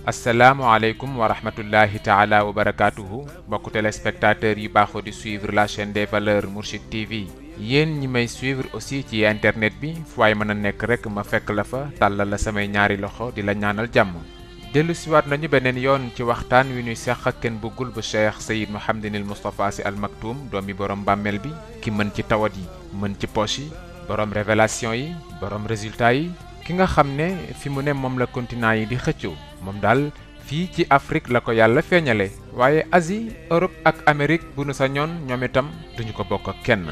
asalaamaaleykum wa rahmatullahi taala wa barakatuhu mbokku téléspectateurs yi baaxoo di suivre la chaîne des valeurs Mourchid TV yéen ñi may suivre aussi ci internet bi fu waay mën a nekk rek ma fekk la fa tàllal la samay ñaari loxo di la ñaanal jàmm dellu siwaat nañu beneen yoon ci waxtaan wi ñuy seq ak kenn bëggul bu Cheikh Seyyid Mouhamadinil Moustapha Sy Al Maktoum doomi borom bàmmeel bi ki mën ci tawat yi mën ci poche yi borom révélation yi borom résultat yi ki nga xam ne fi mu ne moom la continent yi di xëccoo moom daal fii ci Afrique la ko yàlla feeñale waaye Asie Europe ak Amérique bu nu sañoon ñoom itam duñu ko bokk ak kenn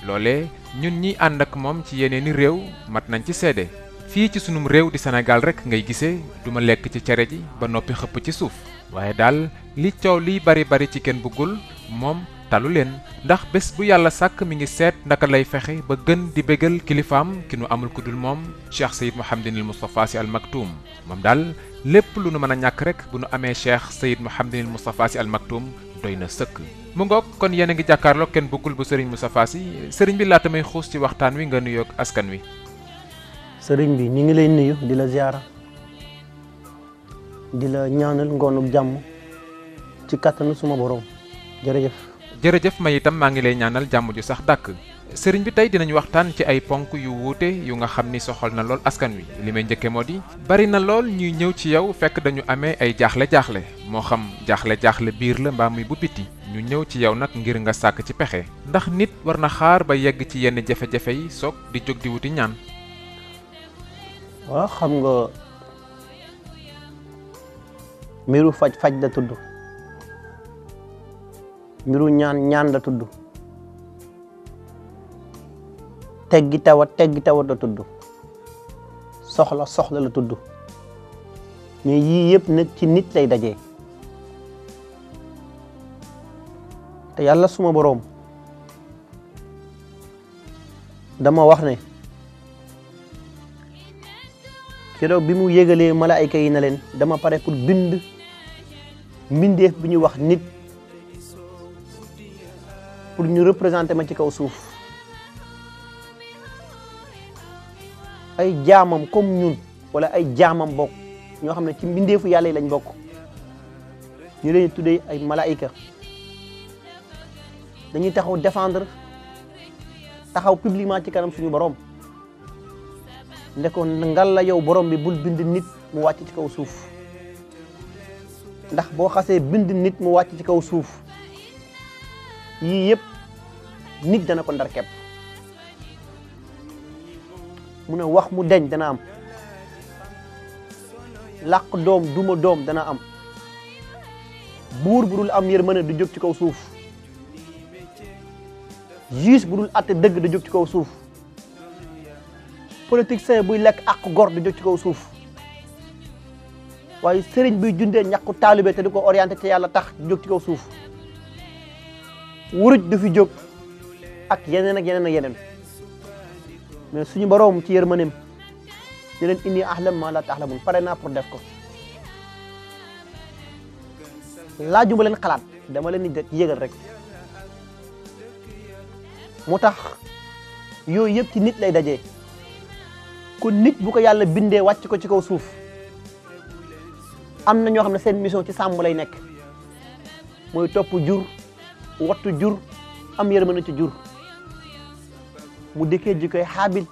loolee ñun ñi ànd ak moom ci yeneeni réew mat nañ ci seede fii ci sunum réew di Sénégal rek ngay gisee duma lekk ci cere ji ba noppi xëpp ci suuf waaye daal li coow liy bari ci kenn bëggul moom talu leen ndax bés bu yàlla sàkk mi ngi seet naka lay fexe ba gën di bégal kilifaam ki nu amul ku dul moom Cheikh Seyyid Mouhamadinil Moustapha Sy Al Maktoum moom daal lépp lu nu mën a ñàkk rek bu nu amee Cheikh Seyyid Mouhamadinil Moustapha Sy Al Maktoum doy na sëkk mu ngoog kon yéen a ngi jàkkaarloo kenn bëggul bu sëriñ Moustapha Sy sëriñ bi laata may xuus ci waxtaan wi nga nuyoog askan wi. sëriñ bi ñu ngi lay nuyu di la ziara di la ñaanal ngoonu jàmm ci kattanu suma borom jërëjëf may itam maa ngi lay ñaanal jàmm ju sax dàkk sëriñ bi tey dinañ waxtaan ci ay ponk yu wuute yu nga xam ni soxal na lool askan wi li may njëkke moo di bari na lool ñuy ñëw ci yow fekk dañu amee ay jaaxle moo xam jaaxle biir la mbaa muy bu biti ñu ñëw ci yow nag ngir nga sàkk ci pexe ndax nit war na xaar ba yegg ci yenn jafe-jafe yi soog di jóg di wuti ñaan. waaw xam nga mbiru faj la tudd mbiru ñaan la tudd teggi tawat la tudd soxla la tudd mais yii yëpp nag ci nit lay dajee te yàlla suma boroom dama wax ne keroog bi mu yégalee malaayka yi na leen dama pare pour bind mbindeef bi ñuy wax nit pour ñu représenter ma ci kaw suuf ay jaamam comme ñun wala ay jaamam bokk ñoo xam ne ci mbindeefu yàlla yi lañ bokk ñu leen tuddee ay malaayika dañuy taxaw défendre taxaw publiquement ci kanam suñu borom ndeko ngal la yow borom bi bul bind nit mu wàcc ci kaw suuf ndax boo xasee bind nit mu wàcc ci kaw suuf yii yëpp nit dana ko ndar kepp mu ne wax mu deñ dana am làq doom duma doom dana am buur bu dul am yërmande du jóg ci kaw suuf juge bu dul atte dëgg du jóg ci kaw suuf politicien buy lekk ak gor du jóg ci kaw suuf waaye sëriñ buy jundee ñàkku taalibe te di ko orienté te yàlla tax du jóg ci kaw suuf wuruj du fi jóg ak yeneen mais suñu boroom ci yërmaneem di leen inni ahlam ma la tahlamun pare naa pour def ko laajuma leen xalaat dama leen di yëgal rek moo tax yooyu yëpp ci nit lay dajee kon nit bu ko yàlla bindee wàcc ko ci kaw suuf am na ñoo xam ne seen mission ci sàmm lay nekk mooy topp jur wattu jur am yërmande ci jur mu dëkkee ji koy xaabil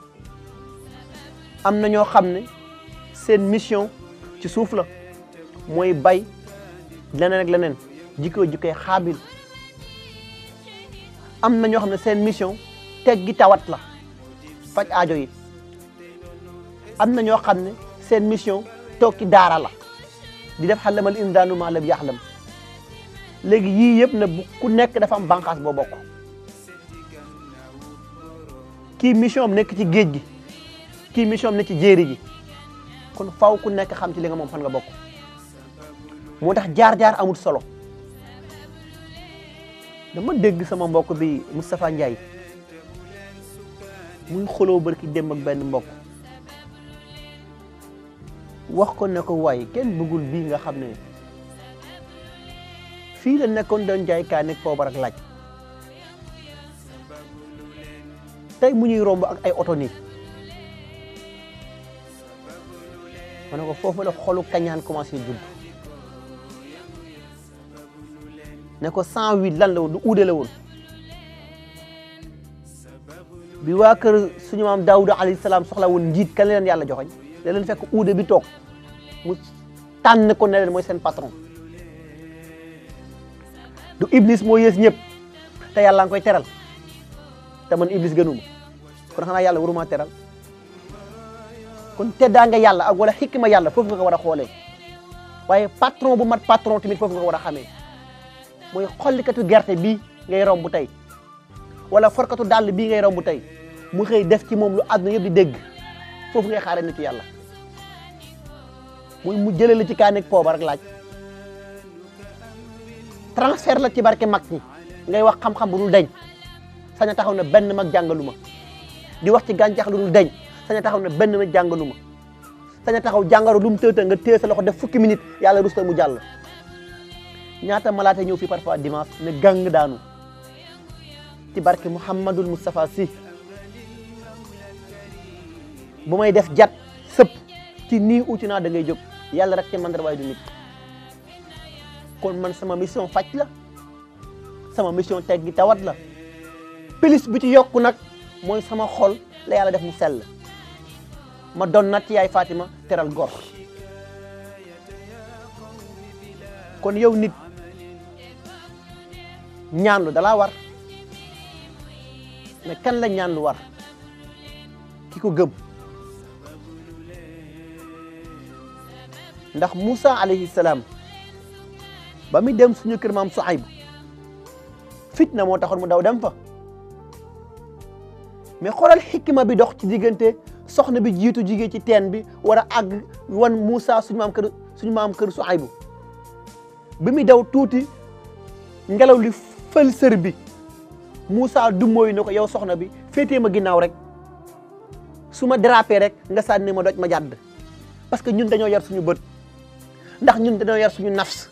am na ñoo xam ne seen mission ci suuf la mooy bay leneen ak leneen jikkoo ji koy xaabil am na ñoo xam ne seen mission teggi tawat la faj aajo yi am na ñoo xam ne seen mission toog ci daara la di def xalamal insaanu maa lam yaxlam léegi yii yëpp na bu ku nekk dafa am bànqaas boo bokk kii mission am nekk ci géej gi kii mission am nekk ci jéeri gi kon faw ku nekk xam ci li nga moom fan nga bokk moo tax jaar-jaar amul solo dama dégg sama mbokk bi Moustapha Ndiaye muy xoloo barki dem ak benn mbokk wax ko ne ko waaye kenn bëggul bii nga xam ne fii la nekkoon doon jaay kaa nekk poobar ak laaj tey mu ñuy romb ak ay oto nii ma ne ko foofu la xolu kañaan commencé judd ne ko 108 lan la woon du uude la woon bi waa kër suñu maam Daawuda alayhi salaam soxla woon njiit kan leen yàlla joxoñ da leen fekk uude bi toog mu tànn ko ne leen mooy seen patron du Iblis moo yées ñëpp te yàlla nga koy teral te man Iblis gënuma kon xanaa yàlla waruma teral kon teddaa nga yàlla ak wala xikma yàlla foofu nga ko war a xoolee waaye patron bu mat patron tamit foofu nga ko war a xamee mooy xollikatu gerte bii ngay romb tey wala forkatu dàll bii ngay romb tey mu xëy def ci moom lu àdduna yëpp di dégg foofu ngay xaaree nitu yàlla muy mu jëlee la ci kaa nekk poobar ak laaj transfert la ci barke mag ñi ngay wax xam-xam bu dul deñ sañ a taxaw na benn mag jàngaluma di wax ci gàncax lu dul deñ sañ a taxaw na benn mag jàngaluma sañ a taxaw jàngaro lu mu tëëta nga téye sa loxo def fukki minute yàlla rusta mu jàll ñaata malaate ñëw fii parfois dimanche ne gàng daanu ci barke Mouhamadul Moustapha Sy bu may def jat sëpp ci nii uti naa da ngay jóg yàlla rek ci mandar waaye du nit kon man sama mission faj la sama mission teggi tawat la plus bi ci yokku nag mooy sama xol la yàlla def mu sell ma doon nat ci yaay Fatima teral gor kon yow nit ñaan lu dalaa war mais kan la ñaan lu war ki ko gëm ndax Moussa alayhi salaam ba muy dem suñu kër maam Suayb fitna moo taxoon mu daw dem fa mais xoolal xikma bi dox ci diggante soxna bi jiitu jigee ci teen bi war a àgg wan Moussa suñu maam kër Suayb bi muy daw tuuti ngelaw li fël sër bi Moussa du mooy ne ko yow soxna bi féetee ma ginnaaw rek su ma dérapé rek nga sànni ma doj ma jàdd parce que ñun dañoo yar suñu bët ndax ñun dañoo yar suñu nafs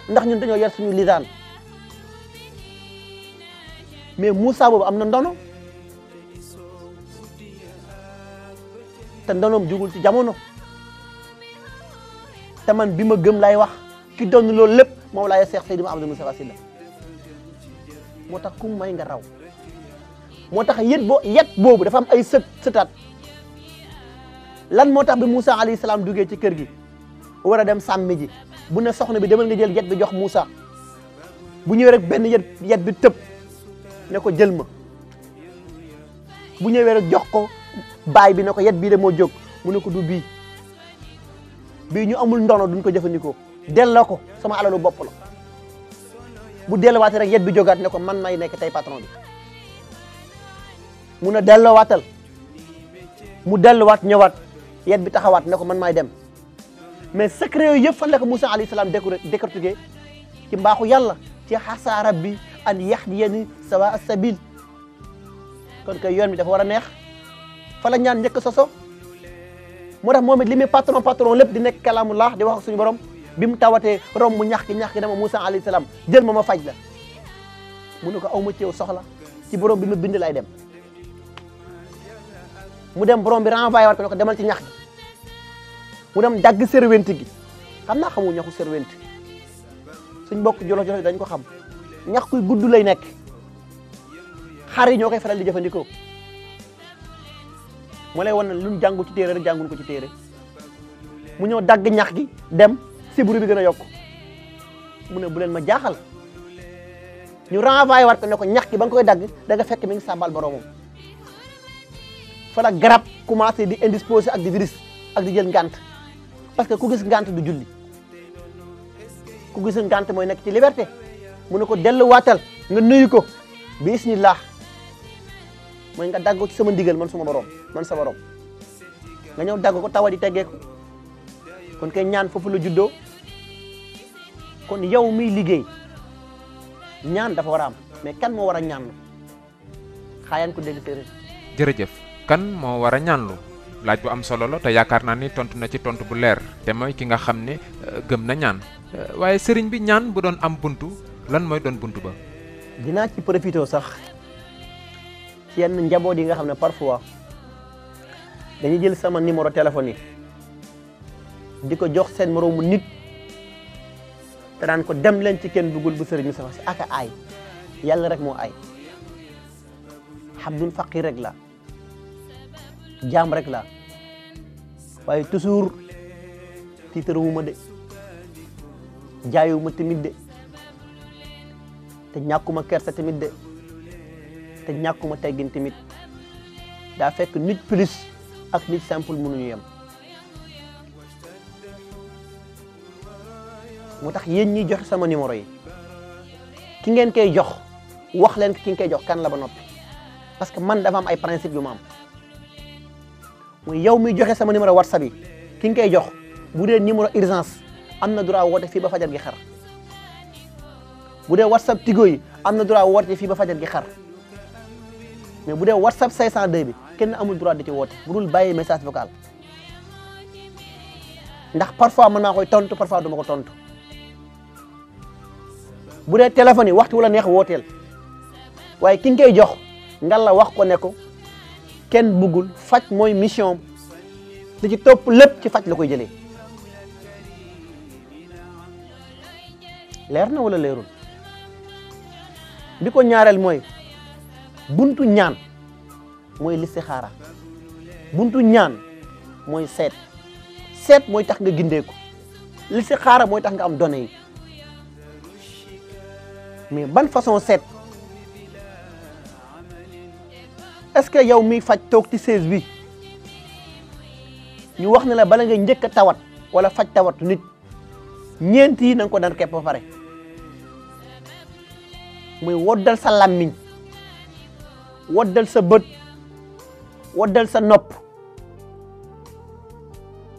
ndax ñun dañoo yar suñu lisaan mais Moussa boobu am na ndono te ndonoom jugul ci jamono te man bi ma gëm lay wax ki doon loolu lépp moom laay Seex Seydi Mouhamadou Moustapha Sy la moo tax kum may nga raw moo tax yet boobu dafa am ay sëtaat lan moo tax bi Moussa alayhi salaam duggee ci kër gi war a dem sàmmi ji bu ne soxna bi demal nga jël yet bi jox Moussa bu ñëwee rek benn yet bi tëb ne ko jël ma bu ñëwee rek jox ko baay bi ne ko yet bii de moo jóg mu ne ko du bii ñu amul ndono duñ ko jëfandikoo delloo ko sama alalu bopp la bu delluwaatee rek yet bi jógaat ne ko man may nekk tey patron bi mun a delloowaatal mu delluwaat ñëwaat yet bi taxawaat ne ko man maay dem mais secret yooyu yëpp fan la ko Moussa alayhi salaam décortiqué ci mbaaxu yàlla ci xasa rabbi an yahdiyani sawa as-sabil kon kay yoon bi dafa war a neex fa la ñaan njëkk soso moo tax moom it li muy patron lépp di nekk kalaamullah di wax ak suñu borom bi mu tawatee romb ñax ki dama Moussa alayhi salaam jël ma faj la mu ne ko aw ma ci yow soxla ci borom bi ma bind lay dem mu dem borom bi renvoyé waat ko ne ko demal ci ñax gi mu dem dagg serwent gi xam naa xamul ñaxu serwent suñ bokk jolof dañ ko xam ñax kuy gudd lay nekk xar yi ñoo koy faral di jëfandikoo mu lay wan ne luñ jàngu ci téere rek jànguñ ko ci téere mu ñëw dagg ñax gi dem siburu bi gën a yokk mu ne bu leen ma jaaxal ñu renvoyé waat ko ne ko ñax gi ba nga koy dagg da nga fekk mi ngi sàbbal boromam fa la garab commencé di indisposé ak di virus ak di jël ngant parce que ku gis ngant du julli ku gis ngant mooy nekk ci liberté mu ne ko delluwaatal nga nuyu ko bi isnillah mooy nga dagg ko ci sama ndigal man suma borom man sa borom nga ñëw dagg ko tawa di teggee ko kon kay ñaan foofu la juddoo kon yow miy liggéey ñaan dafa war a am mais kan moo war a ñaanlu xaayaan ko dégg séeréer. jërëjëf kan moo war a ñaanlu laaj bu am solo la te yaakaar naa ni tontu na ci tontu bu leer te mooy ki nga xam ne gëm na ñaan waaye sëriñ bi ñaan bu doon am buntu lan mooy doon buntu ba. dinaa ci profité sax ci yenn njaboot yi nga xam ne parfois dañuy jël sama numéro téléphone yi di ko jox seen moroomu nit te daan ko dem leen ci kenn bëggul bu sëriñ Moustapha Sy aka aay yàlla rek moo aay xabdun faqir rek la jaam rek la waaye toujours tiitaruwuma de jaayuma tamit de te ñàkkuma kersa tamit de te ñàkkuma teggin tamit daa fekk nit plus ak nit simple mënuñu yem moo tax yéen ñiy joxe sama numéro yi ki ngeen koy jox wax leen ki nga koy jox kan la ba noppi parce que man dafa am ay principe yu ma am muy yow miy joxe sama numéro WhatsApp yi ki nga koy jox bu dee numéro urgence am na droit woote fii ba fajar gi xar bu dee WhatsApp Tigo yi am na droit woote fii ba fajar gi xar mais bu dee WhatsApp 502 bi kenn amul droit di ci woote bu dul bàyyi message vocal ndax parfois mën naa koy tontu parfois du ma ko tontu bu dee téléphone yi waxtu wala neex wooteel waaye ki nga koy jox ngal la wax ko ne ko kenn bëggul faj mooy mission li ci topp lépp ci faj la koy jëlee leer na wala leerul bi ko ñaareel mooy buntu ñaan mooy listixaara buntu ñaan mooy seet seet mooy tax nga gindeeku listixaara mooy tax nga am données yi mais ban façon seet est-ce que yow miy faj toog ci 16 bi ñu wax ne la bala nga njëkk a tawat wala faj tawat nit ñeent yi na nga ko daan kepp ba pare muy woddal sa làmmiñ woddal sa bët woddal sa nopp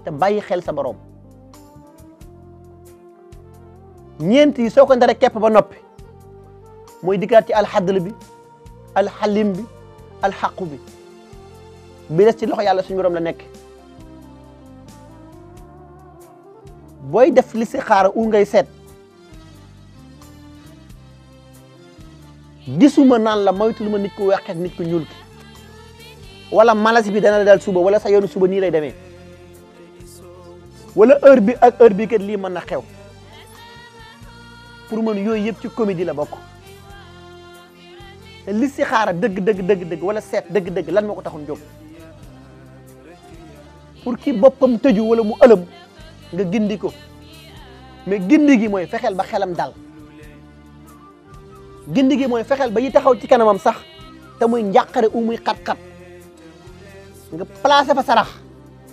te bàyyi xel sa borom ñeent yi soo ko ndare kepp ba noppi mooy dikkaat ci alxadl bi alxalim bi alxaqu bi des ci loxo yàlla suñu borom la nekk booy def li si xaara u ngay seet gisuma naan la moytul ma nit ku weex ak nit ku ñuul ki wala maladie bi dana la dal suba wala sa yoonu suba nii lay demee wala heure bi ak heure bi kat lii mën na xew pour man yooyu yëpp ci comédie la bokk te li si xaara dëgg wala seet dëgg lan moo ko taxoon jóg pour ki boppam tëju wala mu ëlëm nga gindi ko mais gindi gi mooy fexeel ba xelam dal gindi gi mooy fexeel ba yi taxaw ci kanamam sax te muy njàqare u muy xat-xat nga placé fa sarax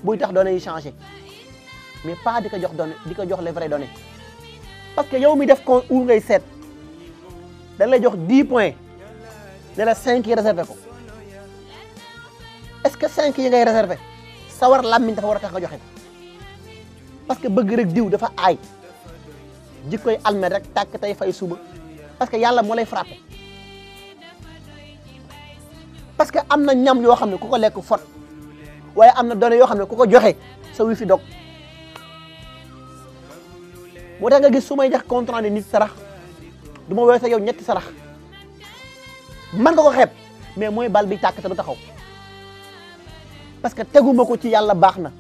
buy tax données yi changé mais pas di ko jox données di ko jox les vraies données parce que yow mi def ko u ngay seet dañ lay jox 10 points ne la 5 yi réservé ko est-ce que 5 yi ngay réservé sawar làmmiñ dafa war a tax nga joxe ko parce que bëgg rek diw dafa aay jikkoy almet rek tàkk tey fay suba parce que yàlla moo lay frappé parce que am na ñam yoo xam ne ku ko lekk fot waaye am na données yoo xam ne ku ko joxe sa wifi dog moo tax nga gis su may jox compte rendu nit sarax du ma weesoo yow ñetti sarax man nga ko xeeb mais mooy bal bi tàkk te du taxaw parce que teguma ko ci yàlla baax na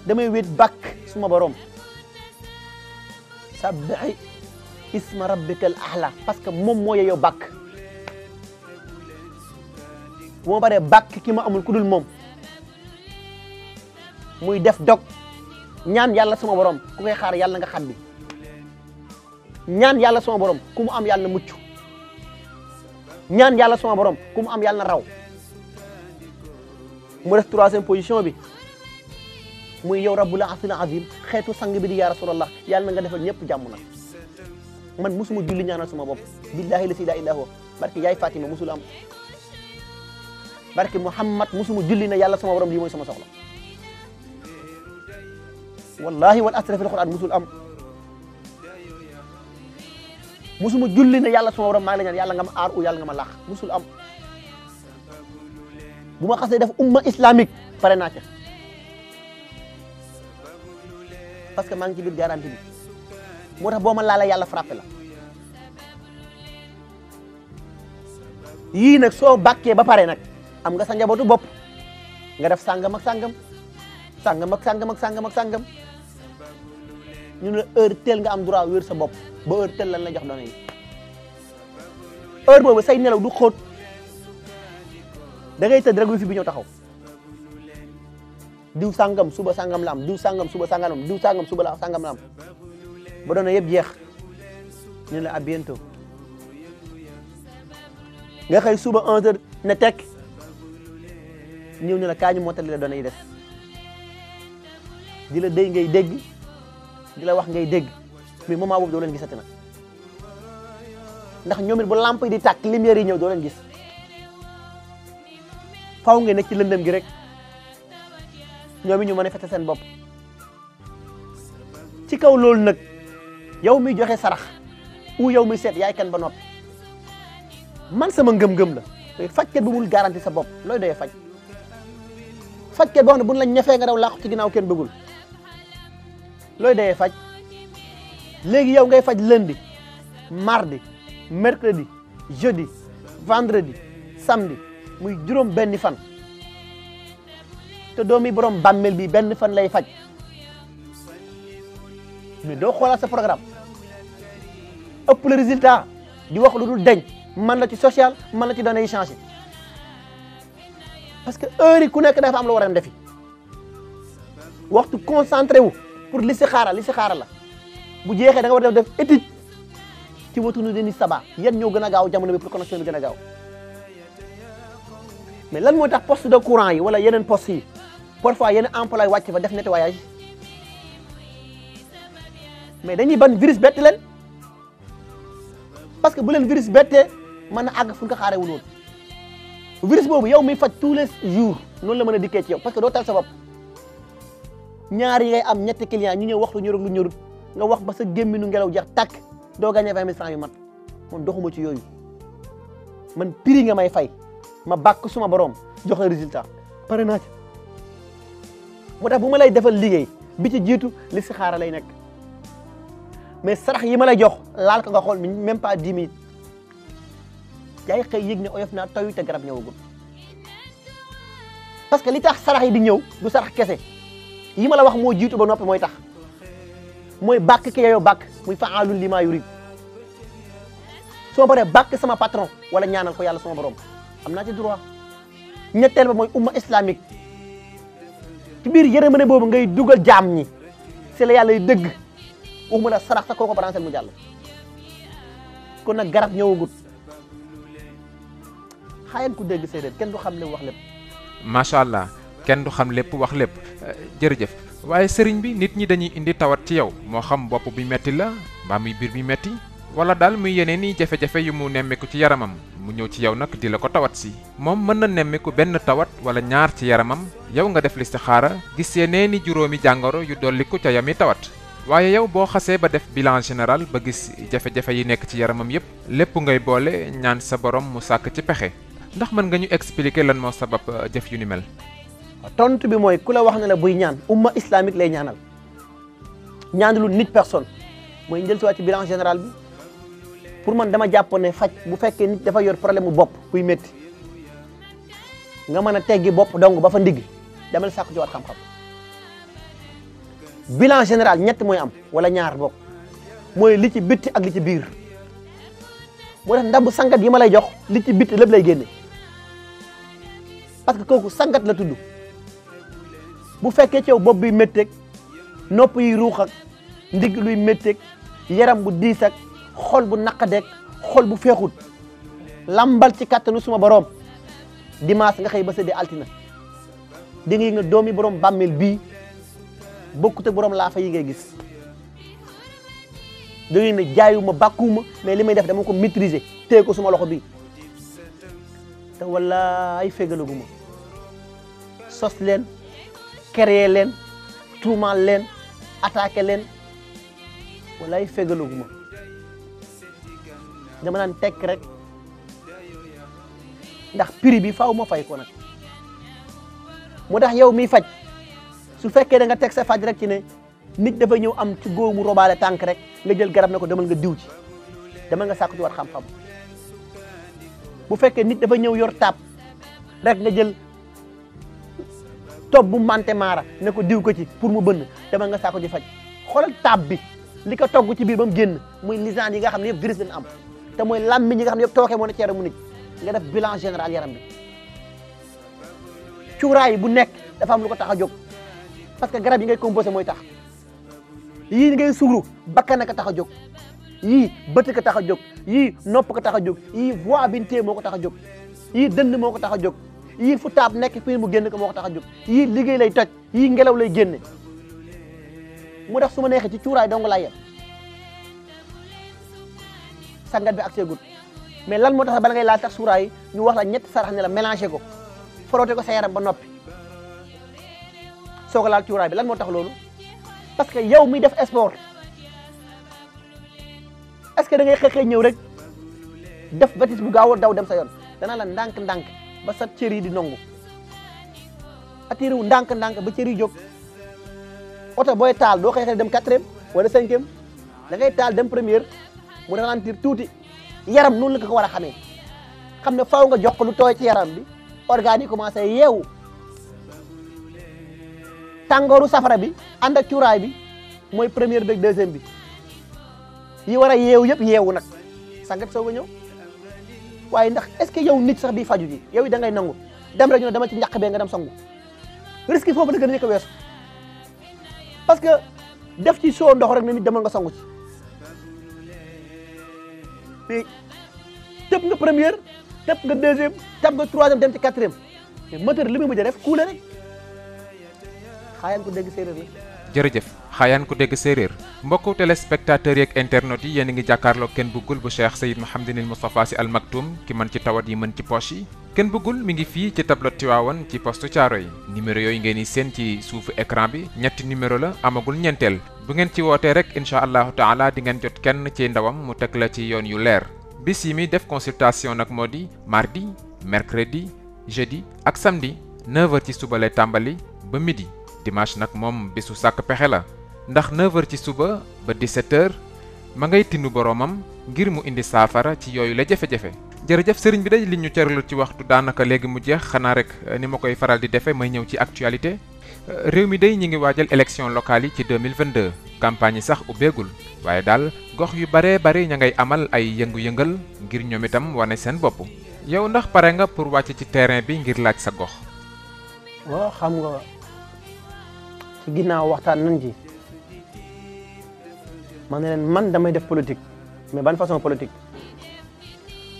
damay wéet bàkk suma borom sabbihi isma rabbika al ahla parce que moom moo yeyoo bàkk bu ma baree bàkk ki ma amul ku dul moom muy def dog ñaan yàlla suma borom ku koy xaar yàlla nga xaddi ñaan yàlla suma borom ku mu am yàlla na mucc ñaan yàlla suma borom ku mu am yàlla na raw mu def 3e position bi muy yow rabbul arsil azim xeetu sang bi di yaa rasulallah yàlla na nga defal ñëpp jàmm nag man musuma julli ñaanal suma bopp billahi la ilaha illa huwa barke yaay Fatima musul am barke Muhammad musuma julli na yàlla suma borom lii mooy sama soxla wallahi wal asra fil quran musul am musuma julli ne yàlla suma borom maa ngi la ñaan yàlla nga ma aar u yàlla nga ma laax musul am bu ma xasee def umma islamique pare naa ca parce que maa ngi ci biir garantie bi moo tax boo ma laalee yàlla frappé la yii nag soo bàkkee ba pare nag am nga sa njabootu bopp nga def sàngam ak sàngam sàngam ak sàngam ak sàngam ak sàngam ñu ne heure tel nga am droit wér sa bopp ba heure tel lan la jox données yi heure boobu say nelaw du xóot da ngay tëdd rek wifi bi ñëw taxaw diw sàngam suba sàngam la am diw sàngam suba sàngam la am diw sàngam suba la sàngam la am ba données yëpp jeex ñu la à bientôt nga xëy suba 11h ne tekk ñëw ñu la kaa ñu mottali la données yi des di la déy ngay dégg di la wax ngay dégg mais moment boobu doo leen gisati nag ndax ñoom it bu lampe yi di tàkk lumière yi ñëw doo leen gis faaw nga nekk ci lëndëm gi rek ñoom it ñu manifester seen bopp ci kaw loolu nag yow miy joxe sarax ou yow miy seet yaay kan ba noppi man sama ngëm-ngëm la fajkat bu mun garanti sa bopp looy doyee fajkat boo xam ne buñ la ñefee nga daw làqu ci ginnaaw kenn bëggul looy doyee faj léegi yow ngay faj lundi mardi mercredi jeudi vendredi samedi muy juróom benni fan te doomi borom bàmmeel bi benn fan lay faj mais doo xoolaat sa programme ëpp le résultat di wax lu dul deñ man la ci social man la ci données yi changé parce que heure yi ku nekk dafa am la war a dem defi waxtu concentré wu pour listixaara la bu jeexee da nga war a def étude ci watunu deni saba yan ñoo gën a gaaw jamono bi pour connexion bi gën a gaaw mais lan moo tax poste de courant yi wala yeneen poste yi parfois yeneen employé wàcc fa def nettoyage mais dañuy ban virus bett leen parce que bu leen virus bettee mën na àgg fu nga ko xaarewul woon virus boobu yow miy faj tous les jours noonu la mën a dikkee ci yow parce que doo tal sa bopp ñaar yi ngay am ñetti client ñu ñëw wax lu ñorul lu ñorul nga wax ba sa gémminu ngelaw jeex tàkk doo gagné 20 000 francs yu mat man doxuma ci yooyu man prix nga may fay ma bàkk suma borom jox la résultat pare naa ci moo tax bu ma lay defal liggéey bi ci jiitu li si xaara lay nekk mais sarax yi ma lay jox laal ko nga xool même pas 10 minutes yaay xëy yëg ne oyof naa taw te garab ñëwagul parce que li tax sarax yi di ñëw du sarax kese yi ma la wax moo jiitu ba noppi mooy tax mooy bàkk ki yow bàkk muy fa'aalun limaa yurid soo paree bàkk sama patron wala ñaanal ko yàlla sama borom am naa ci droit ñetteel ba mooy umma islamique ci biir yërmande boobu ngay dugal jaam ñi c'est la yàlla dëgg waxuma la sarax sa kooko baransel mu jàll kon nag garab ñëwagut xaayan ku dégg séeréer kenn du xam lépp wax lépp macha allah kenn du xam lépp wax lépp jërëjëf waaye sëriñ bi nit ñi dañuy indi tawat ci yow moo xam bopp bi metti la mbaa muy biir bi metti wala daal muy yeneen i jafe-jafe yu mu nemmeeku ci yaramam mu ñëw ci yow nag di la ko tawat si moom mën na nemmeeku benn tawat wala ñaar ci yaramam yow nga def listixaara gis yeneen i juróomi jàngoro yu dolliku ca yami tawat waaye yow boo xasee ba def bilan général ba gis jafe-jafe yi nekk ci yaramam yépp lépp ngay boole ñaan sa borom mu sàkk ci pexe ndax mën nga ñu expliquer lan moo sabab jëf yu ni mel. tontu bi mooy ku la wax ne la buy ñaan umma islamique lay ñaanal ñaanalul nit personne mooy njël si waat ci bilan général bi pour man dama jàpp ne faj bu fekkee nit dafa yor problème mu bopp buy métti nga mën a teggi bopp dong ba fa ndigg demal sàkku ci waat xam-xam bilan général ñett mooy am wala ñaar bokk mooy li ci bitti ak li ci biir moo tax ndab sangat yi ma lay jox li ci bitti lépp lay génne parce que kooku sangat la tudd bu fekkee ci yow bopp bi métteeg nopp yi ruux ak ndigg luy métteeg yaram bu diis ak xol bu naqadeeg xol bu feexut lambal ci kattanu suma borom dimanche nga xëy ba sëddee altina di nga yëg nga doomi borom bàmmeel bii bokkut ak borom laafa yi ngay gis da ngay ne jaayuma bàkkuwuma mais li may def dama ko maîtriser téye ko suma loxo bi te wallaay fégalaguma sos leen créer leen tuumaal leen attaqué leen wallaay fégalaguma dama naan tekk rek ndax prix bi faaw ma fay ko nag moo tax yow miy faj su fekkee da nga teg sa faj rek ci ne nit dafa ñëw am ci góomu robaale tànk rek nga jël garab ne ko demal nga diw ci demal nga sàkku ci war xam-xam bu fekkee nit dafa ñëw yor taab rek nga jël tob bu mante maara ne ko diw ko ci pour mu bënn demal nga sàkku ci faj xoolal taab bi li ko togg ci biir ba mu génn muy lisane yi nga xam ne yëpp virus lañ am te mooy làmmiñ yi nga xam ne yëpp tooke moo ne ci yaramu nit nga def bilan général yaram bi cuuraay bu nekk dafa am lu ko tax a jóg parce que garab yi ngay composé mooy tax yii ngay suuru bakkan ko tax a jóg yii bët ko tax a jóg yii nopp ko tax a jóg yii voix bi téye moo ko tax a jóg yii dënd moo ko tax a jóg yii fu taab nekk fii mu génn ko moo ko tax a jóg yii liggéey lay toj yii ngelaw lay génne mu tax su ma neexee ci cuuraay dong laa yem sangat bi ak seegut mais lan moo tax bala ngay laal tax cuuraay ñu wax la ñetti sarax ne la mélangé ko frotté ko sa yaram ba noppi soo ko laal cuuraay bi lan moo tax loolu parce que yow miy def sport est-ce que da ngay xëy ñëw rek def bêtise bu gaaw a daw dem sa yoon dana la ndànk-ndànk ba sa cër yi di nongu attiré wu ndànk-ndànk ba cër yi jóg oto booy taal doo xëy dem 4e wala 5e da ngay taal dem première mu ralentir tuuti yaram noonu la ko war a xamee xam ne faaw nga jox ko lu tooy ci yaram bi organes yi commencé yeewu tàngooru safara bi ànd ak cuuraay bi mooy première beeg 2e bi yi war a yeewu yëpp yeewu nag sangat soog a ñëw waaye ndax est-ce que yow nit sax bi faju ji yow da ngay nangu dem rek ñu ne dama ci njaq bee nga dem sangu risque yi foofu la gën a nekk weesu parce que def ci soo ndox rek ne nit demal nga sangu ci mais tëb nga première tëb nga 2e tëb nga 3e dem ci 4e mais moteur li muy mujj a def kuule rek xaayaan ko dégg séeréer la. jërëjëf xaayaan ko dégg séeréer mbokku téléspectateurs yeeg internautes yi yéen a ngi jàkkaarloo Ken Bougoul bu Cheikh Seyd Mouhamadinil Moustapha Sy Al Maktoum ki mën ci tawat yi mën ci poche yi Ken Bougoul mi ngi fii ci tableau Tivaouane ci poste Thiaroye numéro yooyu ngeen di seen ci suufu écran bi ñetti numéro la amagul ñeenteel bu ngeen ci wootee rek incha allahu taala di ngeen jot kenn ci ndawam mu teg la ci yoon yu leer bis yi mi def consultation nag moo di mardi mercredi jeudi ak samedi 9h ci suba lay tàmbali ba midi dimanche nag moom bisu sàkk pexe la ndax 9h ci suba ba 17h ma ngay tinu boroomam ngir mu indi saafara ci yooyu la jafe-jafe jërëjëf sëriñ bi day li ñu cëralu ci waxtu daanaka léegi mu jeex xanaa rek ni ma koy faral di defee may ñëw ci actualité réew mi day ñi ngi waajal élection locale yi ci 2022 campagne yi sax ubbeegul waaye daal gox yu baree bari ña ngay amal ay yëngu-yëngal ngir ñoom itam wane seen bopp yow ndax pare nga pour wàcc ci terrain bi ngir laaj sa gox. waaw xam nga ci ginnaaw waxtaan nañ ci man ne leen man damay def politique mais ban façon politique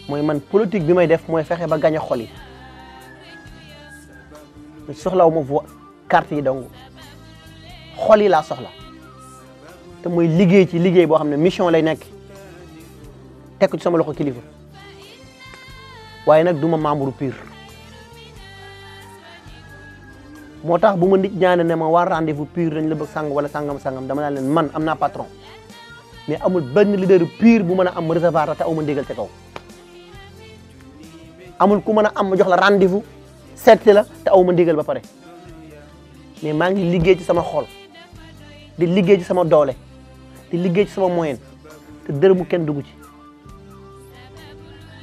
mooy man politique bi may def mooy fexe ba gañ a xol yi soxlawu ma vo carte yi dong xol yi laa soxla te mooy liggéey ci liggéey boo xam ne mission lay nekk teg ko ci sama loxo kilifa waaye nag du ma membre PUR moo tax bu ma nit ñaane ne ma war rendez-vous PUR dañ la bëgg sang wala sangam dama naan leen man am naa patron mais amul benn leader PUR bu mën a am recevoir te aw ma ndigal ca kaw amul ku mën a am ma jox la rendez-vous seeti la te aw ma ndigal ba pare mais maa ngi liggéey ci sama xol di liggéey ci sama doole di liggéey ci sama moyen te dërëmu kenn dugg ci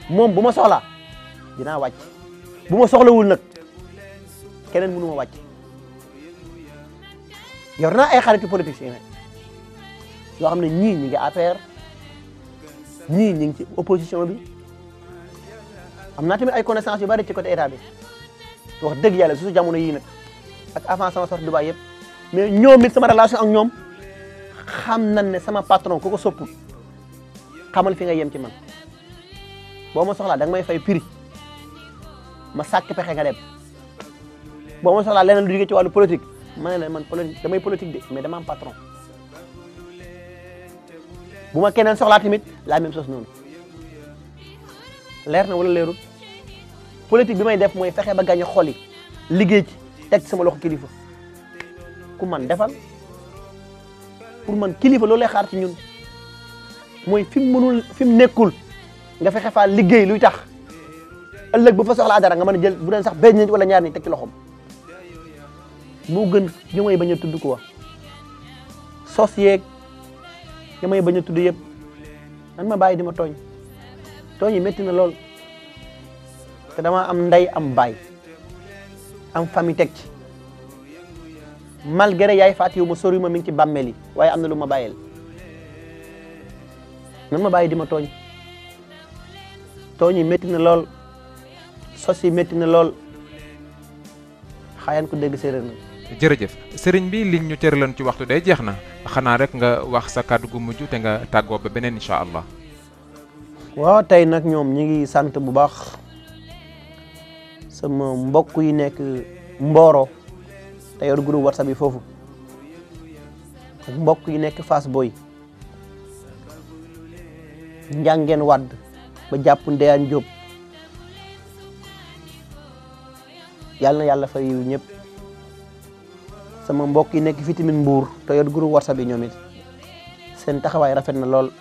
moom bu ma soxlaa dinaa wàcc bu ma soxlawul nag keneen mënu ma wàcc yor naa ay xaritu politiciens nag yoo xam ne ñii ñi ngi APR ñii ñi ngi ci opposition bi am naa tamit ay connaissances yu bari ci côté état bi wax dëgg yàlla su jamono yii nag ak avant sama sortie Dubaï yëpp mais ñoom it sama relation ak ñoom xam nañ ne sama patron ku ko soppul xamal fi nga yem ci man boo ma soxlaa da nga may fay prix ma sàkk pexe nga dem boo ma soxlaa leneen lu jógee ci wàllu politique ma ne la man politique damay politique de mais dama am patron bu ma keneen soxlaa tamit la même chose noonu leer na wala leerul politique bi may def mooy fexe ba gañ a xol yi liggéey ci teg ci sama loxo kilifa ku man defal pour man kilifa loolu lay xaar ci ñun mooy fi mu mënul fi mu nekkul nga fexe faa liggéey luy tax ëllëg bu fa soxlaa dara nga mën a jël bu doon sax benn nit wala ñaar nit teg ci loxoom moo gën ñu may bañ a tudd ko sos yeeg ñu may bañ a tudd yëpp nan ma bàyyi di ma tooñ tooñ yi métti na lool te dama am ndey am baay am famille teg ci malgré yaay Fatou ma sori ma mi ngi ci bàmmeel yi waaye am na lu ma bàyyeel nan ma bàyyi di ma tooñ yi métti na lool sos yi métti na lool xaayaan ko dégg séeréer na. jërëjëf sëriñ bi liñ ñu cëraloon ci waxtu day jeex na xanaa rek nga wax sa kàddu gu mujj te nga tàggoo ba beneen incha allah. waaw tey nag ñoom ñi ngi sant bu baax sama mbokk yi nekk Mboro te yor groupe WhatsApp yi foofu ak mbokk yi nekk Fass Boy Njàngeen Wadd ba jàpp Ndeyaan Jóob yàlla na yàlla fay yiw ñëpp sama mbokk yi nekk fii tamit Mbuur te yor groupe WhatsApp yi ñoom it seen taxawaay rafet na lool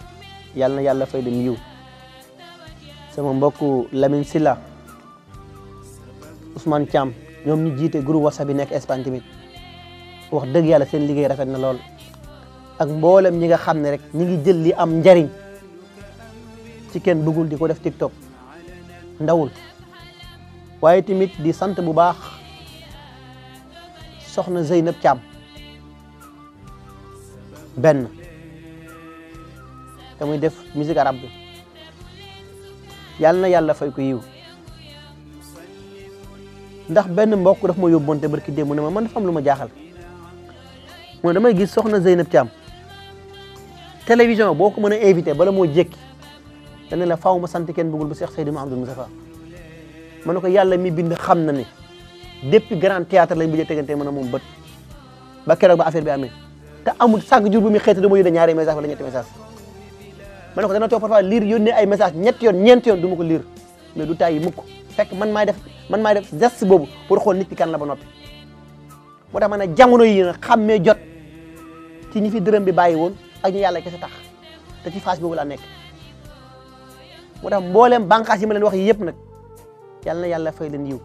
yàlla na yàlla fay leen yiw sama mbokk Lamine Silla Ousmane Thiam ñoom ñu jiite groupe WhatsApp yi nekk Espagne tamit wax dëgg yàlla seen liggéey rafet na lool ak mboolem ñi nga xam ne rek ñi ngi jël li am njariñ ci kenn bëggul di ko def TikTok ndawul waaye tamit di sant bu baax soxna Zeynab Thiam benn te muy def musique arabe bi yàlla na yàlla fay ko yiw ndax benn mbokk daf ma yóbbonte barki démb ne ma man dafa am lu ma jaaxal mooy damay gis soxna Zeynab Thiam télévision boo ko mën a invité bala moo jékki dana la faaw ma sant kenn bëggul bu Cheikh Seydi Mouhamadoul Moustapha ma ne ko yàlla mi bind xam na ne depuis grand théâtre lañ bëjee tegante mën a moom bët ba keroog ba affaire bi amee te amul chaque jour bu muy xeeti dama yónnee ñaari message wala ñetti message ma ne ko dana toog parfois lire yónnee ay message ñetti yoon ñeenti yoon du ma ko lire mais du tàyyi mukk fekk man maay def geste boobu pour xool nit ki kan la ba noppi moo tax ma ne jamono yi nag xàmmee jot ci ñi fi dërëm bi bàyyi woon ak ñu yàlla kese tax te ci phase boobu laa nekk moo tax mbooleem bànqaas yi ma leen wax yëpp nag yàlla na yàlla fay leen yiw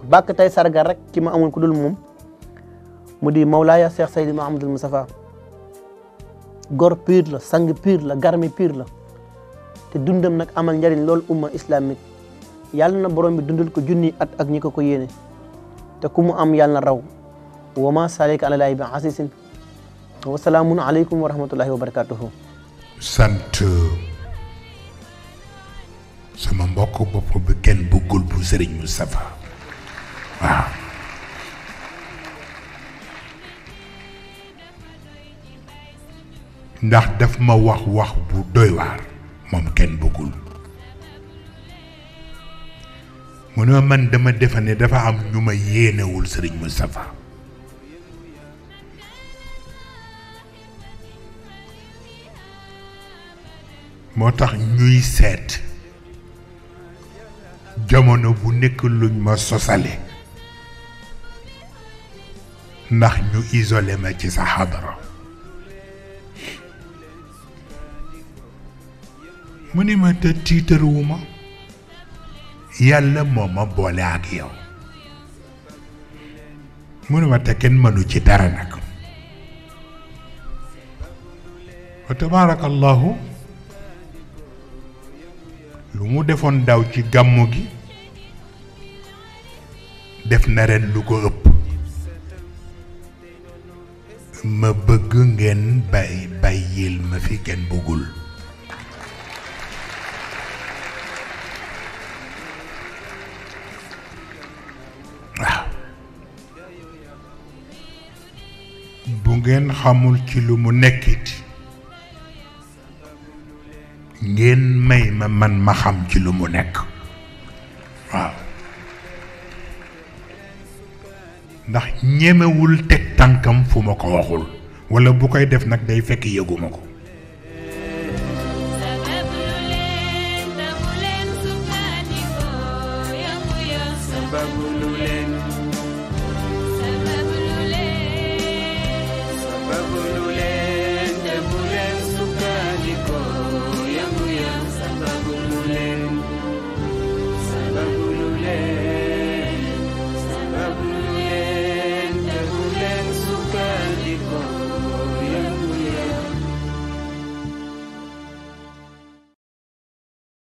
bàkk tey sargal rek ki ma amul ku dul moom mu di Mawlaaya Cheikh Seydi Mouhamadoul Moustapha gor pire la sang pire la garmi pire la te dundam nag amal njariñ loolu umma islamique yàlla na borom bi dundal ko junni at ak ñi ko yéene te ku mu am yàlla na raw wa ma salika ala laahi bi asisin wa salaamun aleykum wa rahmatullahi wa barakatuhu. sant sama mbokk bopp bi kenn bëggul bu Serigne Moustapha waaw ndax daf ma wax bu doy waar moom kenn bëggul mu ne man dama defe ne dafa am ñu ma yéenewul Serigne Moustapha moo tax ñuy seet jamono bu nekk luñ ma sosale ndax ñu isolé ma ci sa xadara mu ni ma te tiitaruwuma yàlla moo ma boole ak yow mu ni ma te kenn mënu ci dara nag wa tabaarakallahu lu mu defoon daw ci gàmmu gi def na ren lu ko ëpp ma bëgg ngeen bàyyil ma fi kenn bëggul waaw bu ngeen xamul ci lu mu nekkit ngeen may man ma xam ci lu mu nekk waaw ndax ñemewul teg tànkam fu ma ko waxul walla bu koy def nag day fekk yëguma ko Babulule